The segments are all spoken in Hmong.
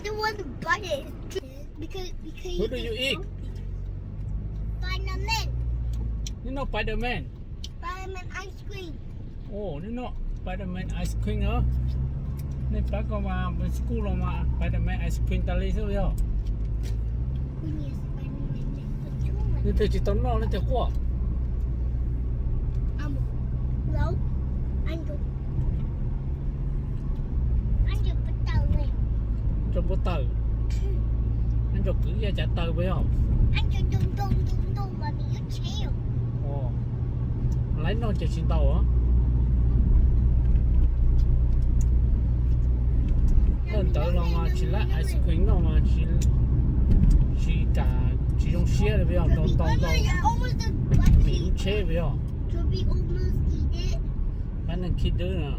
The one butter is because because What do you eat? Spider-Man. You know Spider-Man? Spider-Man ice cream. Oh, you know Spider-Man ice cream hả? Nej pab koj mas, school los mas Spider-Man ice cream tas li xwb yog. Nej twb tsis tau noj nej twb quaj. Rau npua taws, rau kwv ya cav taws puas yog? Laiv noj ces tsis ntau. Lawv ntawd los mas tsis laiv ice cream noj mas tsis kam, tsis zoo siab li puas yog? Ntau ntau ntau, vim lub tsheb puas yog? Pab neeg khib dwb no.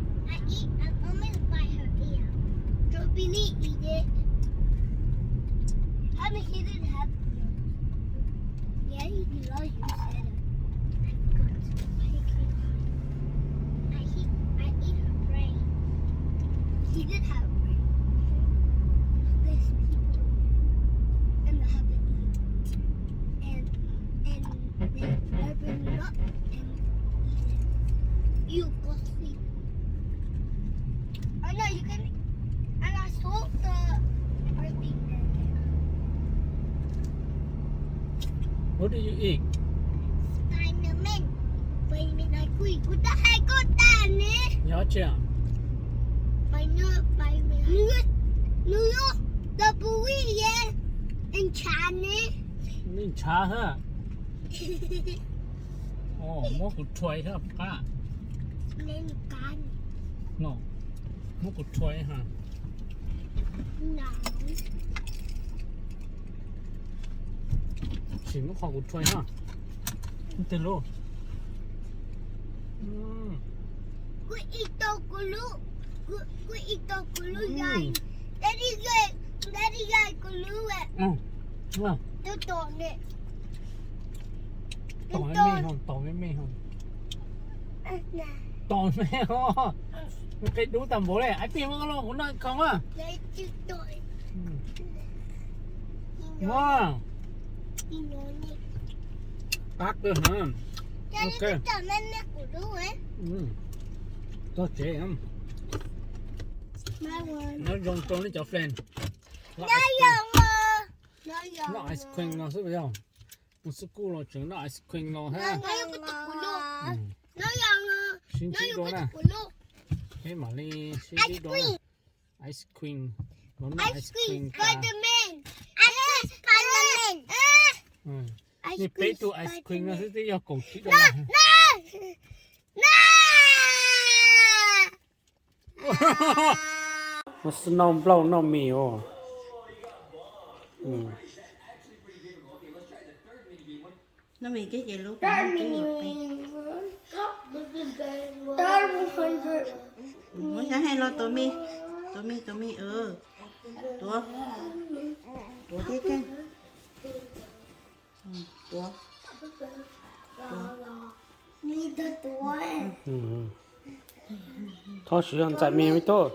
He did have a brain. There's people in the have to eat. And and they open it up and eat it. You go sleep. I know you can. And I saw the earthing there. What do you eat? Spider-Man. Spider-Man ice cream. Kuv twb hais koj tas ne. Nyob tsis. Spider-Man. Nws, nws, the police, yeah. Ntshav ne. Nws ntshav hab. Muab kuv rhuav hab qab. No, muab kuv rhuav hab. Sim muab qhov kuv rhuav hab. Twg lub? Kuv ib tau kuv lub, kuv ib tau kuv lub yai. Daddy yai, daddy yai kuv lub. Tus tom ne. Tom me me ho, tom me me ho. Tom me ho. Qe dub tag npaum le, ib pliag muab los kuv noj khoom a. Qab kawg heev. Ok. Txog tsev. Nyob zoo rau nej cov friend. Noj ice cream no xwb puas yog? Mus xub kuj los tseem noj ice cream no hab. Sib ntsib dua na. Peb mam li sib ntsib dua na. Ice cream, los noj ice cream tas. Nej peb tug ice cream no xwb twb yog kaum tsib dollar. Ua snow nplauj noj mis os. Noj mis thiab ces lub, muab xyab heej los tua mij, tua mij, tua mij, tuav, tuav thiab, tuav, tuav. Thov siv ntxais mis me tub,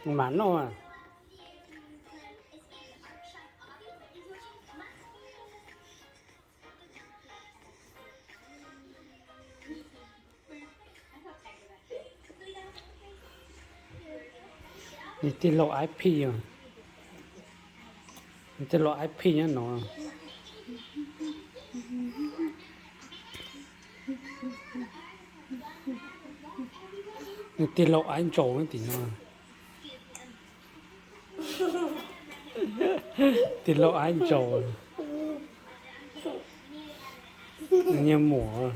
mam noj. Nws tij laug ice cream, nws tij laug ice cream nyob no. Nws tij laug ice cream tim no. Tij laug ice cream. Nyias muam,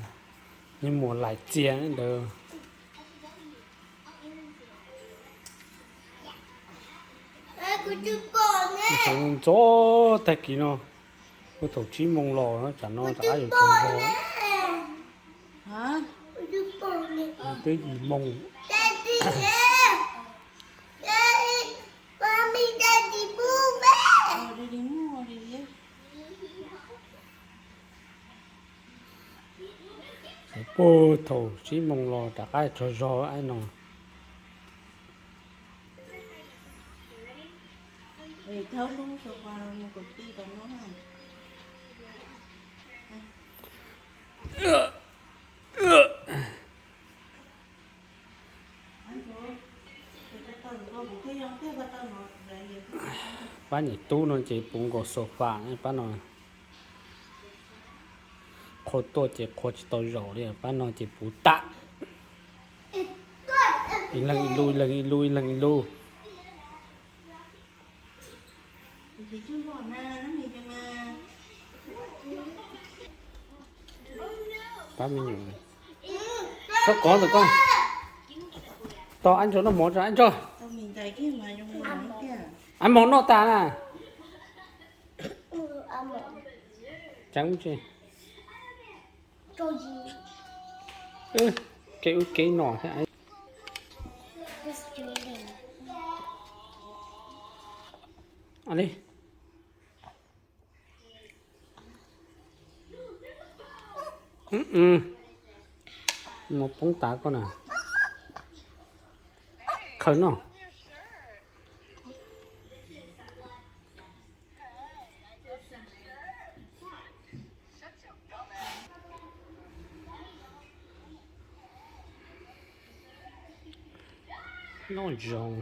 nyias muam laim txias ntawd. Ntxov tag kis no, kuj thaum tsib moos los no, tsam no rov qab yuav tsaus zog. Twb yim moos. Puag thaum tsib moos los rov qab tsaus zog no. Pab niam tub no ces puv nkaus sofa, pab no qhua tuaj ces qhua tsis tau zaum li, pab no ces puv tas. Ib leeg ib lub, ib leeg ib lub, ib leeg ib lub. Pab me nyuam, txhob kov ntawm koj. Tos ab ntso noj mov tso ab ntso. Ab mov noj tas na. Tseev tsi. Kev ub kev no thiab. Li, mus poob tas koj na. Khaws no. Noj zoo.